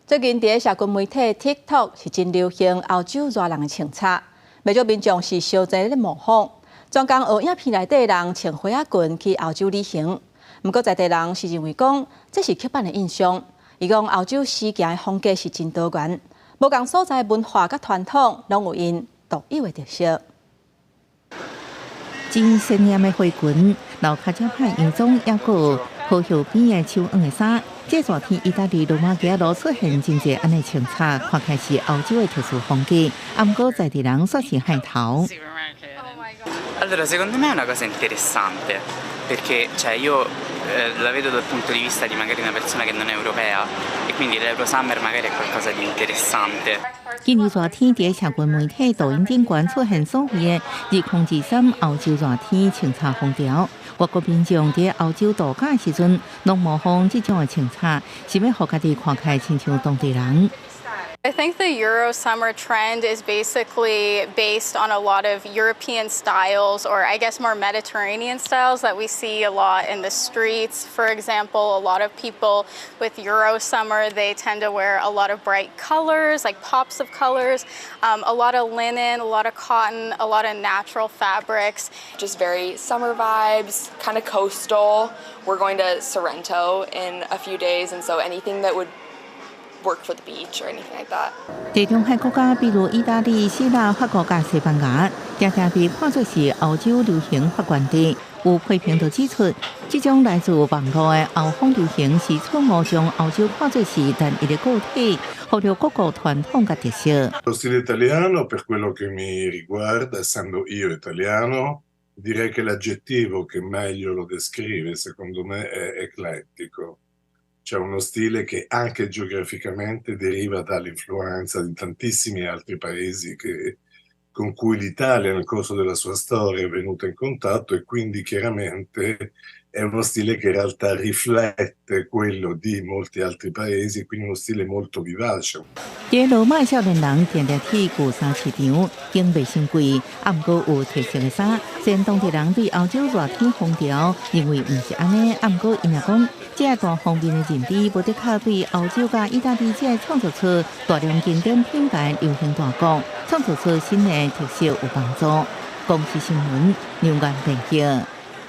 最近佇社群媒體 TikTok 是真流行歐洲熱人的穿插，袂少民眾是相爭咧模仿，專工學影片內底人穿花仔裙去歐洲旅行。毋過在地人是認為講，這是刻板的印象。伊講歐洲時行的風格是真多元，無仝所在文化佮傳統，攏有𪜶獨有的特色。真鮮豔的花裙，流跤遮歹洋裝，猶閣有河邊的手紡的衫。這熱天，意大利羅馬街路出現真濟按呢穿插，看起來是歐洲的特殊風格。啊，毋過在地人煞是害頭。 Allora, secondo me è una cosa interessante, perché, cioè, io la vedo dal punto di vista di magari una persona che non è europea e quindi l'Eurosummer magari è qualcosa di interessante. 今年熱天，佇社群媒體抖音頂懸出現所謂的2023歐洲熱天穿插風潮。外國民眾佇歐洲度假的時陣，攏模仿這種的穿插，是欲予家己看起來親像當地人。 I think the Euro summer trend is basically based on a lot of European styles, or I guess more Mediterranean styles that we see a lot in the streets. For example, a lot of people with Euro summer, they tend to wear a lot of bright colors, like pops of colors, a lot of linen, a lot of cotton, a lot of natural fabrics. Just very summer vibes, kind of coastal. We're going to Sorrento in a few days, and so anything that would work for the beach or anything like that. 地中海國家，比如意大利、希臘、法國佮西班牙，常常被看作是歐洲流行發源地。有批評就指出，這種來自網路的歐風流行是錯誤將歐洲看作是單一的個體，忽略各國傳統佮特色。 Lo stile italiano, per quello che mi riguarda, essendo io italiano, direi che l'aggettivo che meglio lo descrive, secondo me, è eclettico. C'è uno stile che anche geograficamente deriva dall'influenza di tantissimi altri paesi con cui l'Italia nel corso della sua storia è venuta in contatto e quindi chiaramente è uno stile che in realtà riflette quello di molti altri paesi, quindi uno stile molto vivace. 佇羅馬少年人定定去舊衫市場，揀袂傷貴，啊，毋過有特色的衫。雖然當地人對歐洲熱天風潮認為毋是按呢，啊，毋過𪜶也講，這個大方面的認知，無的確對歐洲佮意大利這個創造出大量經典品牌流行大國，創造出新的特色有幫助。公視新聞，劉元編譯。